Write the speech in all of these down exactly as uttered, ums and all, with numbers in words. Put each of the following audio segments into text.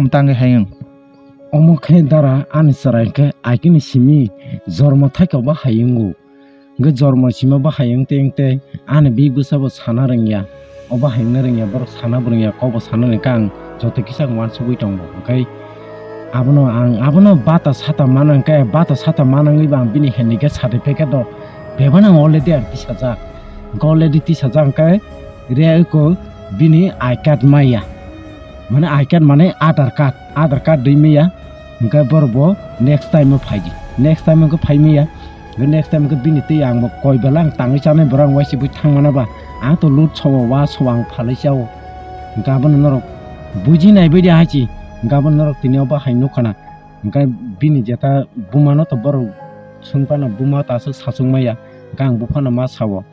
Tangwi hayung. Omo khe dara ani chwrai khe aikini simi jormo thaika obo hayungo. Hwnkhe jormo sima bo hayung tei tei ani bik bwsa bo sana rwngya. Obo hayungna rwngya, borok sana bo rwngya, kok bo sana rwngya khe ang joto kisa ang uansugwi tongo. Hwnkhe abono ang, abono bata sata mana hwnkhe, bata sata mana wngwi bo ang bini handicap certificate rok bebak no already ang tisajak. Hwnkhe already tisajak hwnkhe re eko bini I card maya. Mane I card mane Aadhaar card, Aadhaar card dui maya. Hwnkhe borok bo next time o phaidi. Next time o phai maya. Hwnkhe next time khe bini twi ang bo koi bela ang tangwi chanai borok ang uaisibwi thangmana ba. Ang to lut sobo, wa sobo ang phalwi chao. Hwnkhe abono norok buji nai baidi hai chi. Hwnkhe abono norok tini o bahai nukha na. Hwnkhe bini jeta buma no to borok swngphano buma to aswk sachuk maya. Hwnkhe ang buphano ma sao.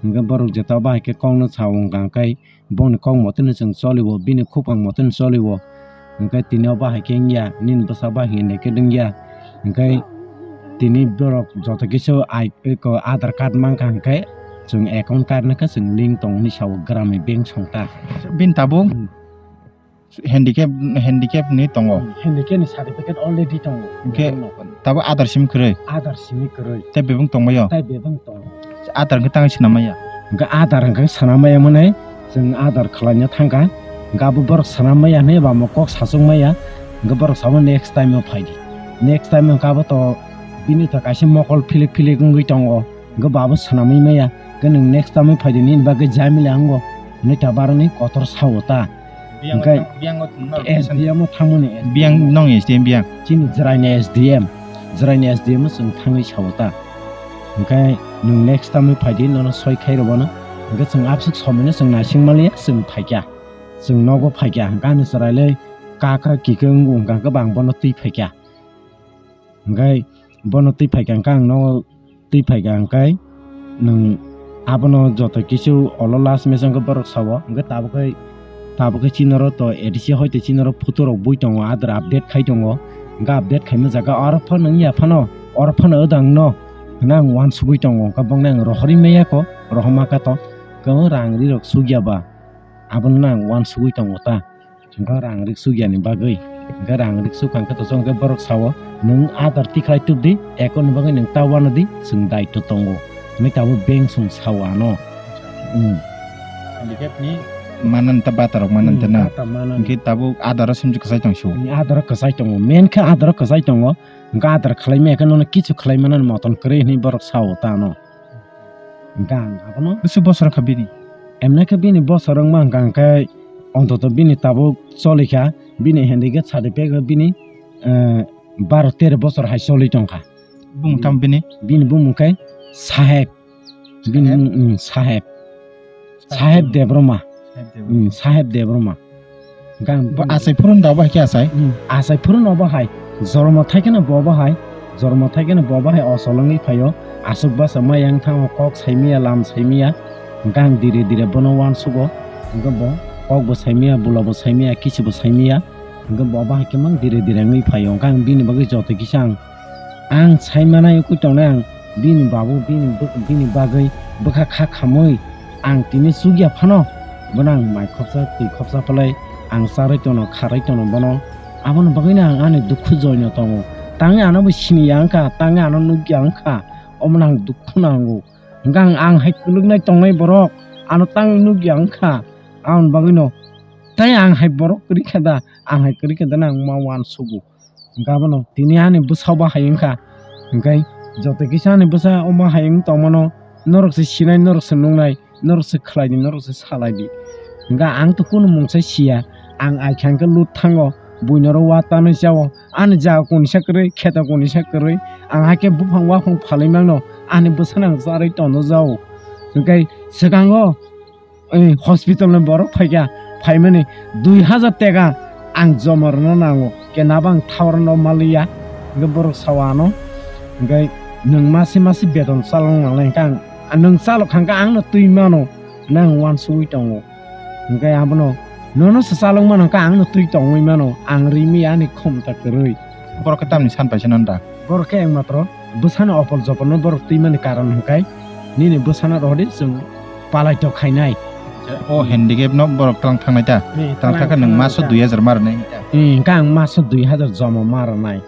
Hwnkhe borok jeta bahai khe kokno sao wngkha hwnkhe bongni kok motono chwng choliwo, bini khupang motono choliwo. Hwnkhe tini o bahai khe wngya, nini bwsa bahai hinwi khe wngya. Hwnkhe tini borok joto kisa ai, eko Aadhaar card mankha hwnkhe chwng account card nokha chwng link tong hinwi sao Gramin Bank songta. Bini tabuk Hmm. handicap, handicap ni tongo. Hmm, handicap ni certificate already tongo. Hwnkhe Tabuk Aadhaar simi kwrwi? Aadhaar simi kwrwi. Tei bebak tongbaio? Tei bebak tongo. Aadhaar hwnkhe tangwi swnam maya? Hwnkhe Aadhaar hwnkhe swnam maya mwnai, chwng Aadhaar khwlaina thangkha. Hwnkhe abo borok swnam maya hwnwi ba omo kok sachuk maya. Hwnkhe borok samo next time o phaidi. Next time hwnkhe abo to bini to kaisa mokol philik philik wngwi tongo. Hwnkhe bo abo swnamwi maya. Hwnkhe nwng next time o phaidi nini bagwi jamila wngo. Hwnwi ta baroni kotor sao ta. Biyang Hwnkhe tang-, biyang o tong norok S D M o thangmani S D M. Biyang nong S D M biyang. Chini Jwraini S D M. Jwraini S D M o chwng thangwi sao ta. Hwnkhe nwng next time phaidi nono soi khai rwbano. Hwnkhe chwng abswk somoino chwng naising maliya chwng phaikha. Chwng nogo phaikha. Hwnkhe ani chwrailai kakra kikhe wngkha hwnkhe bang bono twi phaikha. Hwnkhe bono twi phaikha hwnkhe ang nogo twi phaikha hwnkhe nwng abono joto kisu olo last mesa hwnkhe borok sao hwnkhe tabukhe tabukhe chinoro to A D C hoite chinoro photo rok bui tongo adra update khai tongo hwnkhe update khaima jaga oro phano wngya phano oro phano wdang no hwnwi ang uansugwi tongo hwnkhe bongni ang rohorwi maya kho rohorma kha to kwbangma rang ri rok sugya ba abono ang uansugwi tongo ta. Hwnkhe rang rik sukya ni bagwi. Hwnkhe rang rik sukha hwnkhe to chwng khe borok sao, "Nwng adar tikhlai tubdi, ekoni bagwi nwng ta uanadi, chwng daitw tongo," hwnwi tabuk bank song sao ano. Hmm. Handicap ni manan ta bata rok manan Hmm, ta na. Bata manan. Hwnkhe tabuk adar o simsi kwchai tong su. Hmm, adar o kwchai tongo. Main khe adar o kwchai tongo. Hwnkhe adar khlai maya khe nono kichu khlai manani moton kwrwi hwnwi borok sao ta ano. Hwnkhe ang abono bwswk bosor wngkha bini? Emne khe bini bosor wngma hwnkha hwnkhe ontoto bini tabuk cholikha, bini handicap certificate bini, eh, baro tero bosor hai choli tongkha. Bumung tamo bini? Bini bumung khe Saheb. Bini Saheb? Bumung, mm, Saheb. Saheb Saheb Debbarma. Saheb Debbarma. Hmm, Saheb Debbarma. Hwnkhe ang bo bini achai phuru da bo hai khe achai? Hmm, achai phuru no bo hai. Jormo thai kheno bo bo hai. Jormo thai kheno bo bo hai osol wngwi phaio. Aswk basa maya wng thango kok saimaya lam saimaya. Hwnkhe ang dire dire bono uansugo. Hwnkhe bo kok bo saimaya, bula bo saimaya, kisu bo saimaya. Hwnkhe bo bo hai khe mang dire dire wngwi phaio. Hwnkhe ang bini bagwi joto kisa ang Ang sai manai wngwi tongnai ang bini babu bini bwk-, bini bagwi bwkha kha khamwi ang tini chukya phano bono ang mai khopsa twi khopsa phalai ang charwi tono kharwi tono bono. Aboni bagwino ang ani dukhu joino tongo. Tangwi ano bo siniya wngkha, tangwi ano nukya wngkha, omono ang dukhu nango. Hwnkhe ang, ang hai kwlwknai tongnai borok ano tangwi nukya wngkha, aboni bagwino tei ang hai borok kwrwi khe da, ang hai kwrwi khe da nang ma uansugo. Hwnkhe abono tini ani bwsa o bahai wngkha. Hwnkhe joto kisa ani bwsa omo hai wng tongmano norok se sinai, norok se nuknai, norok se khlai di, norok se salai di. Hwnkhe ang to kunu mungsa siya, ang aikha hwnkhe lut thango, buino ro wa tanwi chao, ani jaga kunisa kwrwi, kheto kunisa kwrwi, ang hakhe buphang waphang phalwi mangno, ani bwsano ang charwi tono jao. Hwnkhe swkango, eh, hospital ni borok phaikha, phaimani dui hazar teka ang joma rwna nango, kena bo ang thaur no maliya, hwnkhe borok sao ano, hwnkhe nwng mase mase beton chalok nangnai, hwnkhe ang, nwng chalok kha hwnkhe ang no twi mano, nang uansugwi tongo, hwnkhe abono nono se chalok mano hwnkhe ang no twi tongwi mano, ang rimwi ani khomta kwrwi. Borok khe tamni san paisa nanda? Borok khe ekmatro bwsano opor joporno borok twimani karon hwnkhe nini bwsano rohordi chwng palaitok khainai. O handicap no borok tlang thangnai ta? Eh, tlang tlang thangkha nwng thangnai maso ta. Dui hajar ma rwnai ta? Eh, hwnkhe ang maso dui hajar joma ma rwnai.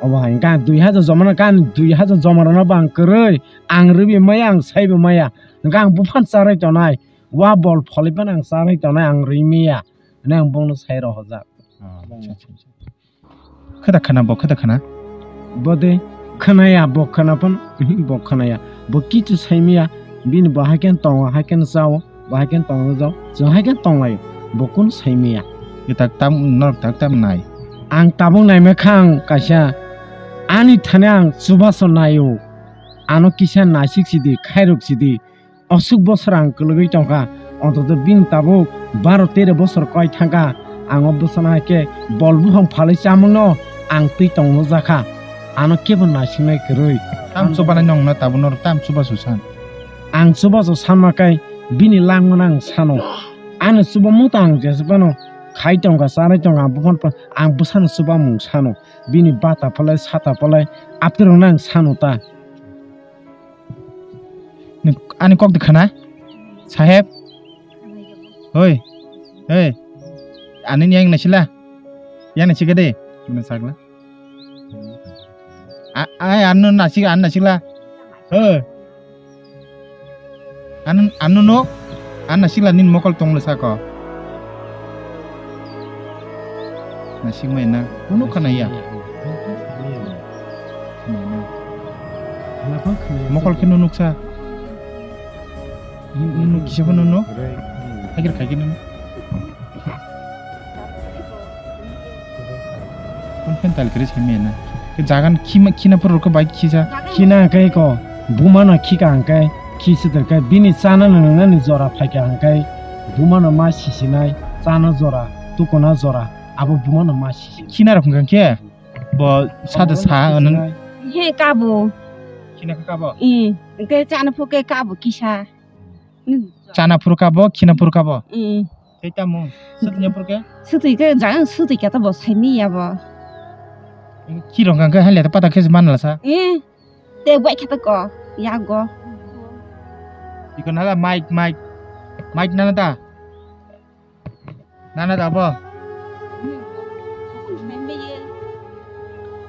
Obo hai hwnkhe ang dui hajar joma no, hwnkhe ang dui hajar joma rwna bo ang kwrwi. Ang rwbi maya, ang saibo maya. Hwnkhe ang buphang charwi tongnai. Wa bol pholi phano ang charwi tongnai, ang rwi maya. Hwnwi ang bongno sai rohorjak. Oh, acha, acha, acha. Kheda khana bo, kheda khana. Bo de khwnaya, bo khwnapan, bo khwnaya. Bo kichu saimaya, bini bo haikhe tongo, haikhe chao, bo haikhe tongo jao, chwng haikhe tonglaio. Bo kun saimaya. Itak tam, norok tak tam nai. Ang tabuk naimai kha ang kaisa, ani thani ang chubaso naio. Ano kisa naisik sidi, khairok sidi. Aswk bosor ang kwlwgwi tongkha, onthoto bini tabuk baro tero bosor koi thangkha. Ang o bwsano hai khe bol buphang phalwi chamungno ang twi tongno jakha. Ano kebo naisingnai kwrwi. Tam chubanai nongno tabukno tam chubasu san. Ang chubasu sanma khe bini langmano ang sano. Ani chubamung ta ang jeswk phano khai tongkha, chanai tongkha, ang buphano pha-, ang bwsano chubamung sano. Bini bata phalai, sata phalai, aptirokno ang sano ta. Ni, ani kok de khana? Saheb? Hoi. Hei. Ani ni yang nasila? Yang nasik de? Mana sakla? A, ai, anu nasik, an nasikla? Hei. Anu, anu no? An nasikla nin mokol tongla sako. Nasik mai na. Unu khana ya. Mokol khe nunuksa. Nunuk kisa bo nunuk. Haikir khaikir nunuk. Kon phen tal kiri simi na. Ke jagan khima khina pur ko bai khisa. Khina kai ko. Buma na khika ang kai. Khisa ter kai. Bini chana nungnani jora phaika ang kai. Buma na ma sisinai. Chana jora. Tukuna jora. Abo buma na ma sisi. Khina rok hwnkha khe. Bo sade sa anang. He kabo. Khina kha kabo. I, ke chana phuke kabo kisa. Chana phuru kabo, khina phuru kabo. I. Tei tamo. Sutnya phuru ke? Sutwi ke jang sutwi kata bo saimi ya bo. Ki rong kang ke hale ta pata khe man la sa. I. Te bai kata ko. Ya go. Iko nala mic, mic. Mic nana ta. Nana da bo?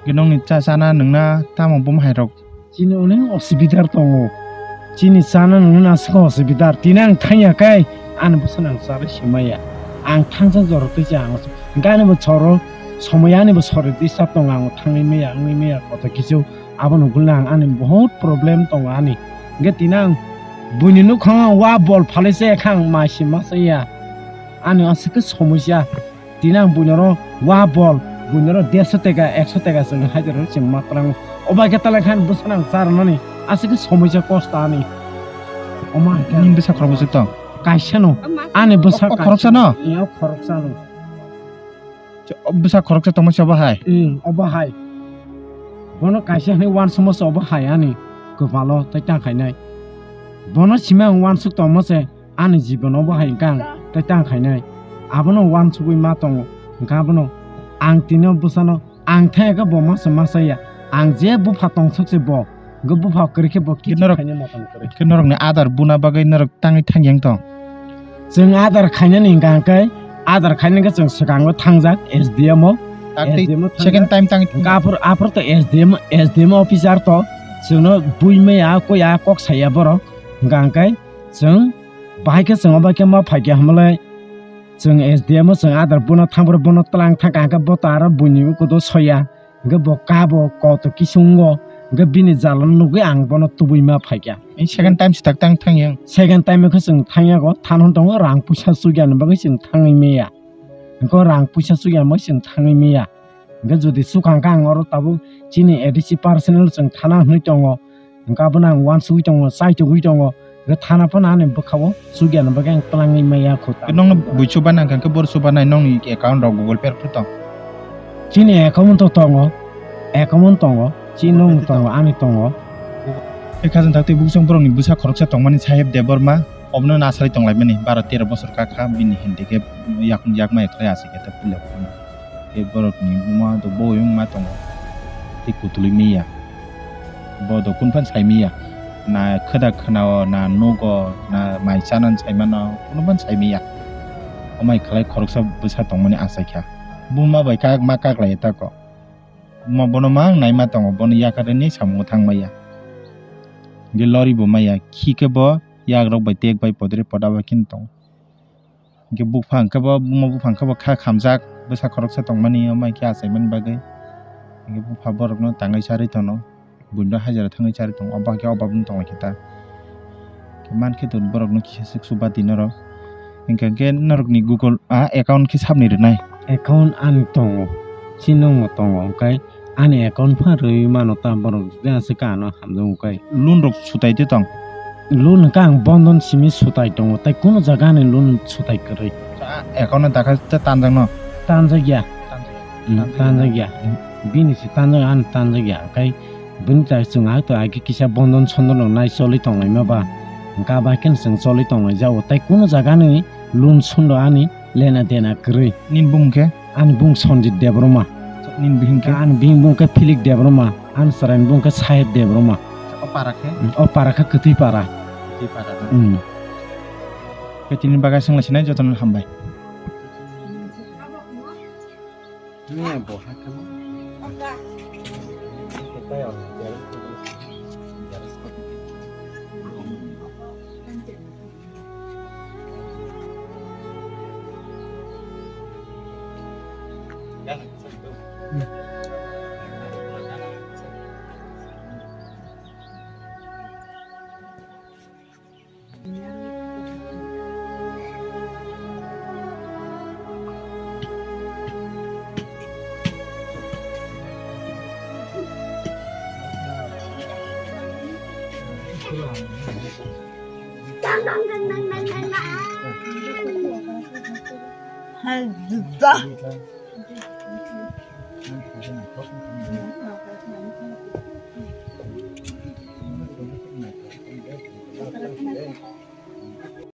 Ginong ni cha chana nungna tamo bum hai rok. Chini onek osibidar tongo. Chini chana nungna aswk osibidar. Tini ang thangya kai ani bwsano ang charwi simaya. Ang thangsa jora twi cha ang gani bo choro somoi ani bo sori twi sa tongo ang thangwi maya wngwi maya koto kisu. Abono gulna ang ani bahut problem tongo ani. Hingke tini ang buini nokhango wa bol phalai se kha ang mai se ma saya. Ani aswk khe somosya. Tini ang buini oro wa bol, buini oro derso teka, ekso teka chwng hajar chwng ma twlang. Obo khe talai khan bwsano ang cha rwnani. Aswk khe somosya kosto ani. Oma khe. Nini bwsa khorok bwswk tong? Kaisa no. Ani bwsa o khoroksa no? Iya, khoroksa no. Bwsa khoroksa tongma se obo hai? Hmm, obo hai. Bono kaisa hinwi uansukma se obo hai ani kwpalo tei tang khainai. Bono simi ang uansuk tongma se ani jibono obo hai hwnkha ang tei tang khainai. Abono uansugwi ma tongo. Hwnkha abono ang tini o bwsano ang thangya khe bo ma se ma saya. Ang je bupha tongsok se bo. Hwnkhe bupha kwrwi khe bo kiching norok khaina motom kwrwi. Khe norokni adar buna bagwi norok tangwi thangyang tong? Chwng adar khainani hwnkha hwnkhe adar khainani khe chwng swkango thangjak S D M o. Tak tei S D M o thangjak. Second time tangwi hwnkhe aphuru, aphuru to S D M, S D M officer to chwngno bui maya koi a kok saya borok. Hwnkha hwnkhe chwng bahai khe chwng obo khe ma phaikha hwnmale chwng S D M o chwng adar buna thangphuru bono twlang thangkha hwnkhe bo to aro buini ukudo soya. Hwnkhe bo kabo koto kisungo, hwnkhe bini jalano nugwi ang bono tubui ma phaikha. Second time swtak tang thangya. Second time khe chwng thangya go, thanhon tongo rang puisa chukya ni bagwi chwng thangwi maya. Hwnkhe rang puisa chukya ni bagwi chwng thangwi maya. Hwnkhe jodi chukha hwnkhe ang oro tabuk chini A D C personal chwng thana hwnwi tongo. Hwnkhe abono ang uansugwi tongo, chaitugwi tongo. Hwnkhe thana phano ani bwkhao chukya ni bagwi ang twlangwi maya kho ta. Nokno bui chuba nang khe bor chuba nai nokni account rok Google Pay rok tong? Chini account to tongo, account tongo, chini nokni tongo, ani tongo. Tei khajang thak tei buksong borokni bwsa khoroksa tongmani Saheb Debbarma, obono nasari tonglaimani baro tero bosor kakha bini handicap yak-, yakmaya khlai aswk khe ta puila phano. Tei borokni buma do boi wngma tongo, tei kutulwi maya. Bo do kunphano sai maya. Na khwda khwnao, na nugo, na mai chana sai mano, kuno ban sai maya. Omai khlai khoroksa bwsa tongmani achaikha. Buma bai kak ma kak lai tako. Buma bono mang naima tongo, bono yakarni samung thang maya. Ge lori bo maya, khi khe bo yagrok bai tek bai podre poda bai khin tongo. Hingke bupha hingke bo, buma bupha hingke bo kha khamjak, bwsa khoroksa tongmani, omo hingke achaimani bagwi. Hingke bupha borokno tangwi charwi tono, buino hajira thangwi charwi tongo, obo hingke obabni tongwi khe ta. Hingke mankhe to borokno kisa swk swk bati norok. Hingke hingke norokni Google, ah, account khe sabni rwnai. Account ani tongo, sinongno tongo, hingke ani account pha rwi mano ta borok jang se ka ano hamjak kai. Loan rok sutai de tong. Loan hwnkhe ang bondon simi sutai tongo, tai kuno jaga ani loan sutai kwrwi. Account no dakha ta tanjak no? Tanjak ya. Tanjak ya. Hmm, tanjak ya. Bini se tanjak, ani tanjak ya. Kai bini ta chwng hai to agi kisa bondon sondon rok nai choli tonglaima ba. Hwnkhe bai khe chwng choli tonglai jao. Tai kuno jaga ani loan sundo ani lena dena kwrwi. Nini bumung khe? Ani bung Sanjit Debbarma. Nini bihing khe? Ani bihing bung khe Philip Debbarma. Ani chwraini bung khe Saheb Debbarma. O para khe? O para khe Kwtwi para. Kwtwi para. Hmm. Khe tini bagwi swnglasinai jotono hambai.